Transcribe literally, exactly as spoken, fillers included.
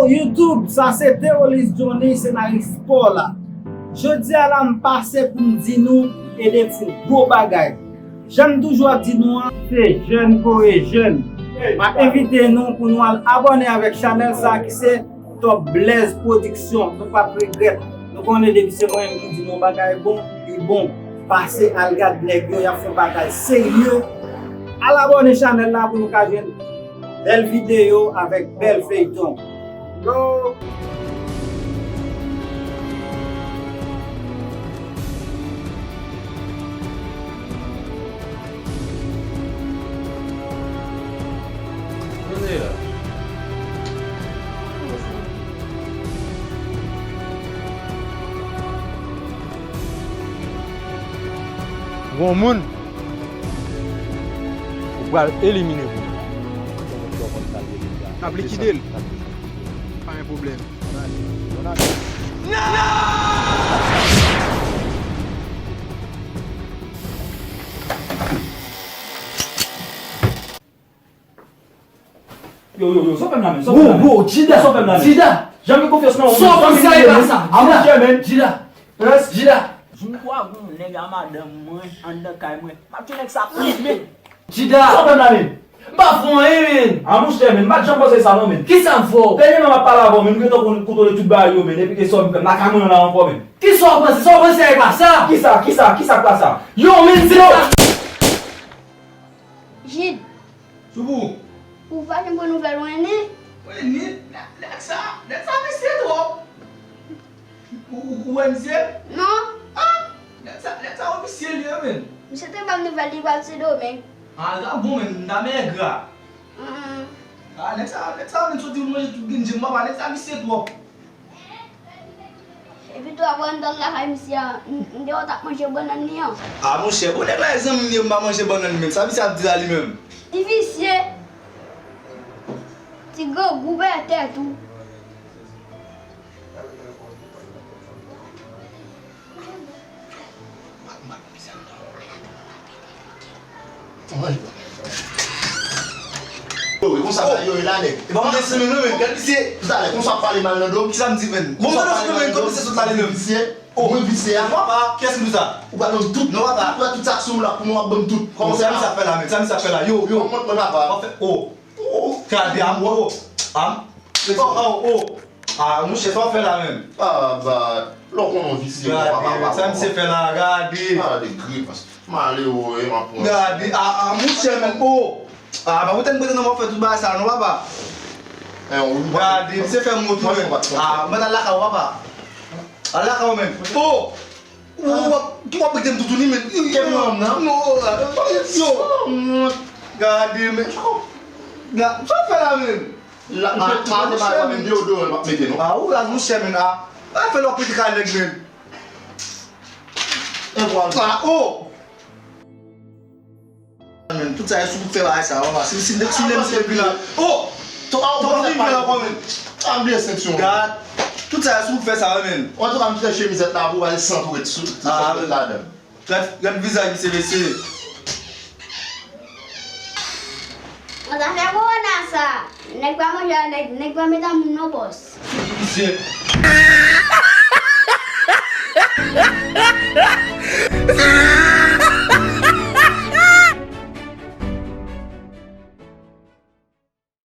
YouTube, sa se Theolus Johnny, senaris pa w la. Jodi a la, m pase pou m di nou, ede fè yon gwo bagay. Jan m toujou ap di nou an, se jèn kore jèn. M ap envite nou pou nou al abòne avèk chanèl sa ki se Top Blaze Production. Nou p ap regrèt. Nou konnen depi se mwen menm ki di nou bagay bon, li bon. Pase al gad nèg yo, y ap fè bagay serye. Al abòne chanèl la pou nou ka jwenn bèl videyo avèk bèl feyton. Yo! Gon moun ou pral elimine pou mwen. N ap likide l. Pa gen pwoblèm. Yo, yo, yo, sa w fè m la menm? Sa w fè m la menm? Bro, bro, Jida. Sa w fè m la menm? Jida. Janm gen konfyans nan ou. Sa w panse a e pa sa? Jida. Jida. Jida. Jou m kwa gon nèg a madanm mwen anndan kay mwen, m ap tchwe nèg sa plis, men. Jida. Sa w fè m la menm? M pa fè w anyen, men. A monchè, men, m pa t janm panse sa non, men. Kisa m fè w? Dènyèman m ap pale avè w, men, m gentan konn kontwole tout bagay yo, men, epi ke sa w vin fè m lakay mwen an la ankò, men. Kisa w panse? Sa w panse a e pa sa? Kisa, kisa, kisa k pa sa? Yo, men, se sa. Jid. Soubou. Ou pa janm pran nouvèl Wendy? Wendy? Nèg, nèg sa, nèg sa visye twòp. Ou, ou, ou wè misye? Non. Ah! Nèg sa, nèg sa yon visye li ye, men. Misye te ban m nouvèl li pral Sendomeng. Ah, l ta bon, men, dam engra. Ah, nèg sa, nèg sa, men, soti vin manje tout grenn je m, papa, nèg sa visye twòp. Epi tou, avan n t al lakay misye a, m, m te wè w t ap manje bannann li an. Ah, monchè, bon, nèg la e zanmi m ye, m pa manje bannann li menm. Sa misye ap di la li menm? Ti visye. Ti grangou pètè tou. Yo, e konsa bagay yo ye la, nèg. E pa mande si nou, men, gad misye. Talè, konsa w ap pale mal nan do m. Kisa m di, men? Bon, mwen, men, kòm misye sot la li menm. Visye. Oh. Mwen visye a. Papa, kiyès ki di sa? Ou pral ban m tout. Non, papa. Tout, tout sa k sou ou la, pou mwen w ap ban m tout. Kòman sa misye ap fè la, men? Sa misye ap fè la? Yo, yo. Kòman mwen, papa? Oh. Oh. Gade, am, oh. Am. Oh, oh, oh. Ah, monchè, sa w fè la menm? Ah, bat. Lè w konnen w visye, papa, papa. Sa misye fè la, gade. Gade, grimas. Malere, m ap pran. Gade, ah, ah, monchè, menm, oh. Ah, pa pote m prete nan mwen fè tout bagay sa, non, papa. Gade, misye fè m wont, wi, menm. Ah, mwen al lakay ou, papa. Al lakay ou, menm. Oh! Ou, ou, ou, ki w ap rete m toutouni, men? Kèt manman m nan. Non, oh, ah, yo. Gade, men. Gade, sa w fè la, menm? La, m pèdi tout bagay, m deyodoran m ap mete, non. Ah, ou raz, monchè, men, ah. Sa fè lè w ap pete kay nèg, men. E vwala. Ah, oh! Men, tout sa, e sou pou fè bagay sa, papa. Si, si, si nèg misye vin la. Oh! Tonton vin la, kòman? Ann bliye sentyon. Gad. Tout sa, e sou pou fè sa, men. Antouka, m kite chemizèt la pou w al san tou ret sou, tou ret ladan. Gad, gad vizaj misye, mesye. Nan zafè kowona sa, nèg pa manje a nèg, nèg pa met a moun nan pòs. Misye,